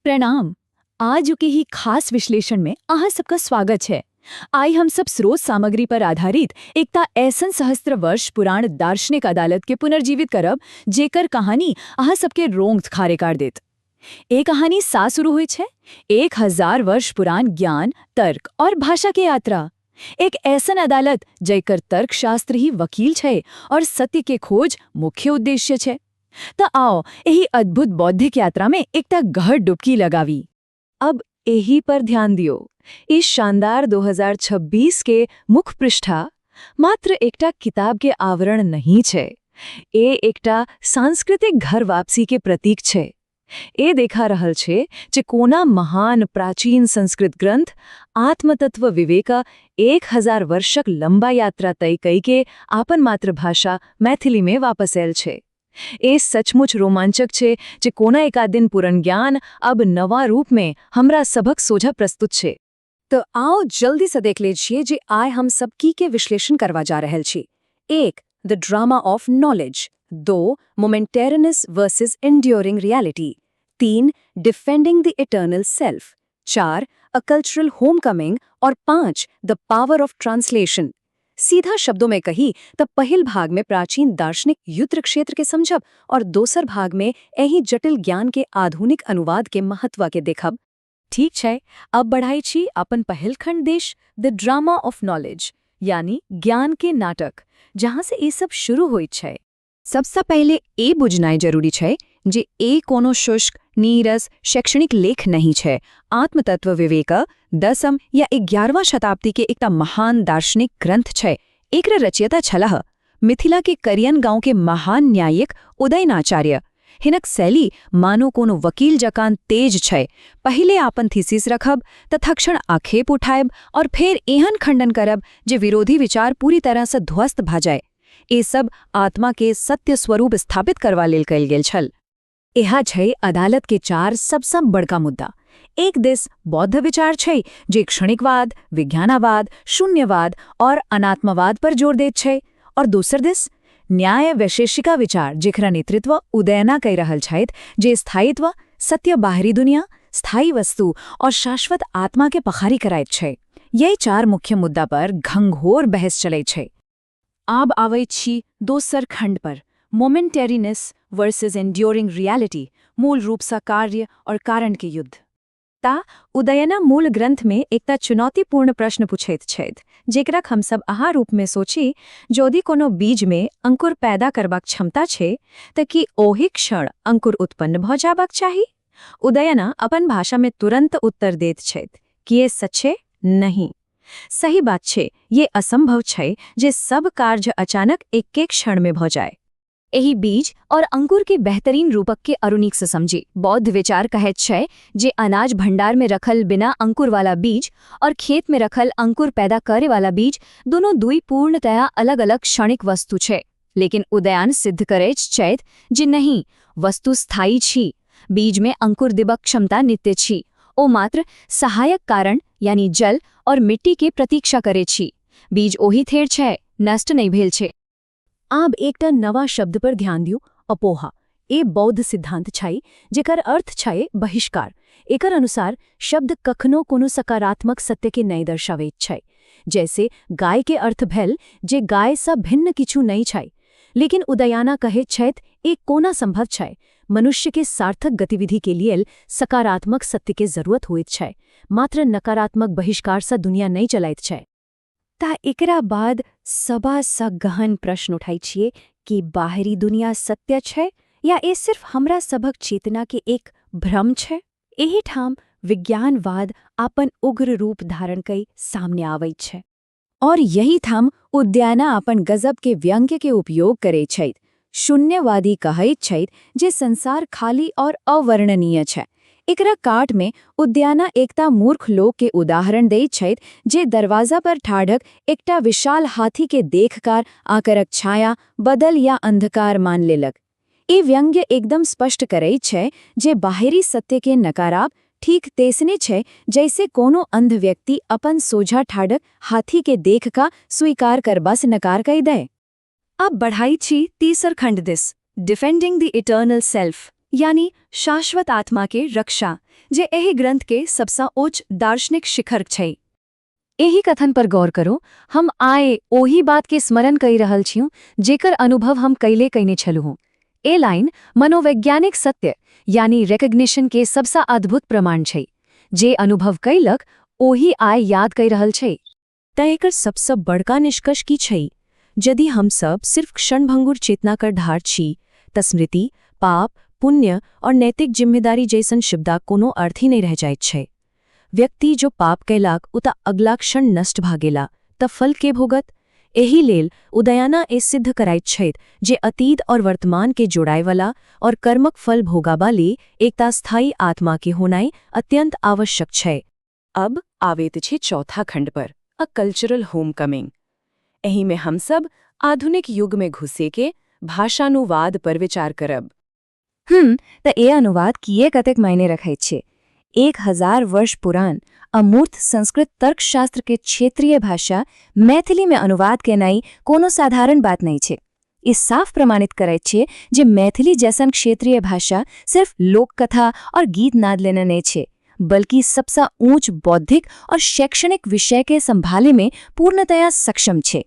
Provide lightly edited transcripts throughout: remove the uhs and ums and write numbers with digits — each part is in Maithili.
प्रणाम। आज के ही खास विश्लेषण में अहाँ सबका स्वागत है। आइ हम सब स्रोत सामग्री पर आधारित एकटा ऐसन सहस्त्र वर्ष पुरान दार्शनिक अदालत के पुनर्जीवित करब, जेकर कहानी अहाँ सबके रोंग खारे कर देत। ए कहानी सा शुरू हुई छै 1000 वर्ष पुरान ज्ञान, तर्क और भाषा के यात्रा। एक ऐसन अदालत जेकर तर्कशास्त्र ही वकील छै और सत्य के खोज मुख्य उद्देश्य छै। त आओ, एही अद्भुत बौद्धिक यात्रा में एकटा गहर डुबकी लगावी। अब एही पर ध्यान दियो। इस शानदार 2026 के मुख्य पृष्ठा मात्र एकटा किताब के आवरण नहीं छै, ए एकटा सांस्कृतिक घर वापसी के प्रतीक छै। ए देखा रहल छै जे कोना महान प्राचीन संस्कृत ग्रंथ आत्मतत्व विवेका 1000 वर्षक लंबा यात्रा तय कई के आपन मातृभाषा मैथिली में वापस आयल छै। ए सचमुच रोमांचक छै जे कोना एकाध दिन पुरन ज्ञान अब नवा रूप में हमरा सभक सोझा प्रस्तुत छै। तो आओ, जल्दी से देख ले छियै जे आइ हम सब की के विश्लेषण करवा जा रहल छी। 1, the drama of knowledge. 2, momentariness versus enduring reality. 3, defending the eternal self. 4, a cultural homecoming और 5, the power of translation. सीधा शब्दों में कही तब पहिल भाग में प्राचीन दार्शनिक युद्ध क्षेत्र के समझब और दोसर भाग में एही जटिल ज्ञान के आधुनिक अनुवाद के महत्व के देखब। ठीक छै, अब बढ़ाई छी अपन पहिल खंड दिश, द ड्रामा ऑफ नॉलेज, यानी ज्ञान के नाटक, जहाँ से ई सब शुरू होइत छै। सबसँ पहिले ए बुझनाइ जरूरी छै जे ए कोनो शुष्क, नीरस शैक्षणिक लेख नहीं छै। आत्मतत्व विवेक 10म या 11वां शताब्दी के एकटा महान दार्शनिक ग्रंथ छै। एकरा रचयिता छलाह मिथिला के करियन गांव के महान न्यायिक उदयनाचार्य। हिनक शैली मानो कोनो वकील जकाँ तेज छै। पहिले आपन थीसिस रखब, तत्क्षण आक्षेप उठायब और फेर एहन खंडन करब जे विरोधी विचार पूरी तरह से ध्वस्त भऽ जाय। ए सब आत्मा के सत्य स्वरूप स्थापित करवा लेल कयल गेल छल। इहा छै अदालत के चार सबसँ बड़का मुद्दा। एक दिस बौद्ध विचार छै, जे क्षणिकवाद, विज्ञानवाद, शून्यवाद और अनात्मवाद पर जोर दैत छै और दोसर दिस न्याय वैशेषिका विचार, जेकरा नेतृत्व उदयना कहि रहल छथि, जे स्थायित्व, सत्य, बाहरी दुनिया, स्थायी वस्तु और शाश्वत आत्मा के पखारी कराइत छै। यही चार मुख्य मुद्दा पर घंघोर बहस चलै छै। आब आबै छी दोसर खंड पर, मोमेंटेरीनेस वर्सेस एंड्योरिंग रियलिटी, मूल रूपसँ कार्य और कारण के युद्ध। ता उदयना मूल ग्रंथ में एकटा चुनौतीपूर्ण प्रश्न पूछैत छथि, जेकरा हमसब अहाँ रूप में सोची: यदि कोनो बीज में अंकुर पैदा करबाक क्षमता छै, तऽ की ओही क्षण अंकुर उत्पन्न भऽ जाबाक चाही? उदयना अपन भाषा में तुरंत उत्तर दैत छथि कि ये सच छै नहीं। सही बात छै, ये असंभव छै जे सब कार्य अचानक एक एक क्षण में भऽ जाए। एहि बीज और अंकुर के बेहतरीन रूपक के अरुणिक से समझी। बौद्ध विचार कहैत छै जे अनाज भंडार में रखल बिना अंकुर वाला बीज और खेत में रखल अंकुर पैदा करे वाला बीज दोनों दुई पूर्णतया अलग अलग क्षणिक वस्तु छै। लेकिन उदयन सिद्ध करैत छथि जे नहीं, वस्तु स्थायी छी। बीज में अंकुर दिबक क्षमता नित्य छी। ओ मात्र सहायक कारण, यानी जल और मिट्टी के प्रतीक्षा करे छी। बीज ओही थेर छै, नष्ट नहीं भेल छै। आब एकटा नवा शब्द पर ध्यान दियौ, अपोहा। ए बौद्ध सिद्धांत छै, जेकर अर्थ छै बहिष्कार। एकर अनुसार शब्द कखनो कोनो सकारात्मक सत्य के नहि दर्शाबैत छै। जैसे गाय के अर्थ भेल जे गाय सँ भिन्न किछु नहि छै। लेकिन उदयाना कहैत छथि, ए कोना संभव छै? मनुष्य के सार्थक गतिविधि के लेल सकारात्मक सत्य के जरूरत होइत छै। मात्र नकारात्मक बहिष्कार सँ दुनिया नहि चलैत छै। ता एकरा बाद सबसँ गहन प्रश्न उठाइ छियै कि बाहरी दुनिया सत्य छै या ए सिर्फ हमरा सभक चेतना के एक भ्रम छै? एही ठाम विज्ञानवाद अपन उग्र रूप धारण कई सामने आबै छै और यही ठाम उदयना अपन गजब के व्यंग्य के उपयोग करै छथि। शून्यवादी कहैत छथि जे संसार खाली और अवर्णनीय छै। एकरा काट में उदयना एकटा मूर्ख लोक के उदाहरण दैत छथि, जे दरवाजा पर ठाढ़क एकटा विशाल हाथी के देखकर आकरक छाया, बदल या अंधकार मान लेलक। ई व्यंग्य एकदम स्पष्ट करैत छै जे बाहरी सत्य के नकाराब ठीक तेसने छै जैसे कोनो अंध व्यक्ति अपन सोझा ठाढ़क हाथी के देख का स्वीकार करबा से नकार कहि दे। अब बढ़ाई छी तीसर खंड दिस, डिफेंडिंग the eternal self. यानी शाश्वत आत्मा के रक्षा, जे एहि ग्रंथ के सबसँ उच्च दार्शनिक शिखर छै। एहि कथन पर गौर करू। हम आइ ओही बात के स्मरण कहि रहल छी जेकर अनुभव हम कैले कयने छलहुँ। ए लाइन मनोवैज्ञानिक सत्य यानी रिकग्निशन के सबसँ अद्भुत प्रमाण छै। जे अनुभव कैलक, ओही आइ याद कहि रहल छै। तैं एकर सबसँ बड़का निष्कर्ष की छै? यदि हमसब सिर्फ क्षणभंगुर चेतना कर ढार छी, त स्मृति, पाप, पुण्य और नैतिक जिम्मेदारी जैसन शब्दक कोनो अर्थ ही नहीं रह जाइत छै। व्यक्ति जो पाप कैलाक, उ त अगला क्षण नष्ट भा गेला, त फल के भोगत? एहि लेल उदयाना ए सिद्ध कराइत छथि जे अतीत और वर्तमान के जोड़ायवला और कर्मक फल भोगाबा ले एकटा स्थायी आत्मा के होनाइ अत्यंत आवश्यक छै। अब आबैत छै चौथा खंड पर, अ कल्चरल होमकमिंग। एहिमे हमसब आधुनिक युग में घुसे के भाषानुवाद पर विचार करब। तऽ ए अनुवाद किए कतेक मायने रखैत छै? 1000 वर्ष पुरान अमूर्त संस्कृत तर्कशास्त्र के क्षेत्रीय भाषा मैथिली में अनुवाद केनाइ कोनो साधारण बात नहीं छै। ई साफ प्रमाणित करैत छै जे मैथिली जैसन क्षेत्रीय भाषा सिर्फ लोककथा और गीत नाद लेने नहीं छै, बल्कि सबसँ ऊंच बौद्धिक और शैक्षणिक विषय के संभाले में पूर्णतया सक्षम छै।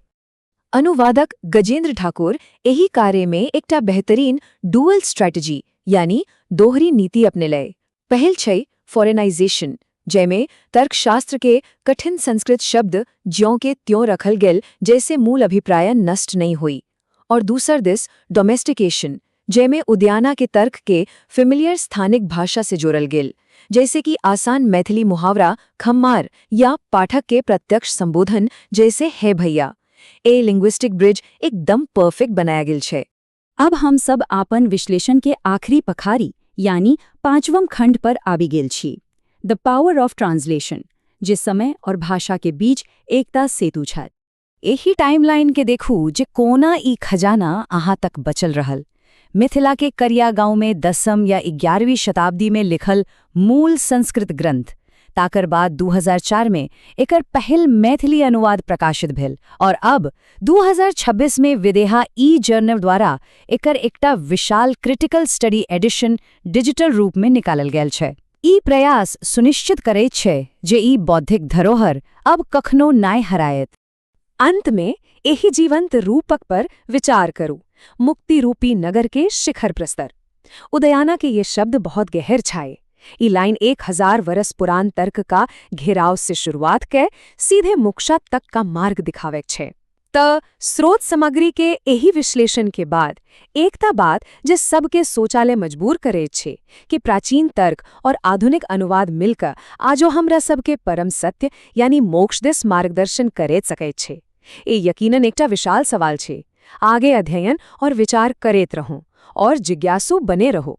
अनुवादक गजेंद्र ठाकुर एहि कार्य में एकटा बेहतरीन डुअल स्ट्रेटजी यानी दोहरी नीति अपनेलय। पहिल छै फॉरेनाइजेशन, जाहिमे तर्कशास्त्र के कठिन संस्कृत शब्द ज्यों के त्यों रखल गेल, जैसे मूल अभिप्राय नष्ट नहीं हुई, और दूसर this domestication, जाहिमे उदयाना के तर्क के फेमिलियर स्थानिक भाषा से जोड़ल गेल, जैसे कि आसान मैथिली मुहावरा खम्मार या पाठक के प्रत्यक्ष संबोधन जैसे हे भैया। ए लिंग्विस्टिक ब्रिज एकदम परफेक्ट बनाया गेल छै। अब हम सब आपन विश्लेषण के आखिरी पखारी यानी पांचवम खंड पर आबि गेल छी, द पावर ऑफ ट्रांसलेशन, जे समय और भाषा के बीच एकता सेतु छै। एही टाइमलाइन के देखू जे कोना ई खजाना अहाँ तक बचल रहल। मिथिला के करिया गांव में 10म या 11वीं शताब्दी में लिखल मूल संस्कृत ग्रंथ, ताकर बाद 2004 में एकर पहिल मैथिली अनुवाद प्रकाशित भेल और अब 2026 में विदेहा ई जर्नल द्वारा एकर एकटा विशाल क्रिटिकल स्टडी एडिशन डिजिटल रूप में निकालल गेल छै। ई प्रयास सुनिश्चित करैत छै जे ई बौद्धिक धरोहर अब कखनो नाय हरायत। अंत में एहि जीवंत रूपक पर विचार करू, मुक्ति रूपी नगर के शिखर प्रस्तर। उदयाना के ये शब्द बहुत गहर छाए। ई लाइन 1000 वर्ष पुरान तर्क का घेराव से शुरुआत के सीधे मोक्षा तक का मार्ग दिखावे छे। त स्रोत सामग्री के एही विश्लेषण के बाद एकता बात जे सबके सोचाले मजबूर करे छे कि प्राचीन तर्क और आधुनिक अनुवाद मिलकर आजो हमरा सबके परम सत्य यानी मोक्ष दिस मार्गदर्शन करे सकै छे। ए यकीनन एकटा विशाल सवाल छे। आगे अध्ययन और विचार करेत रहो और जिज्ञासु बने रहो।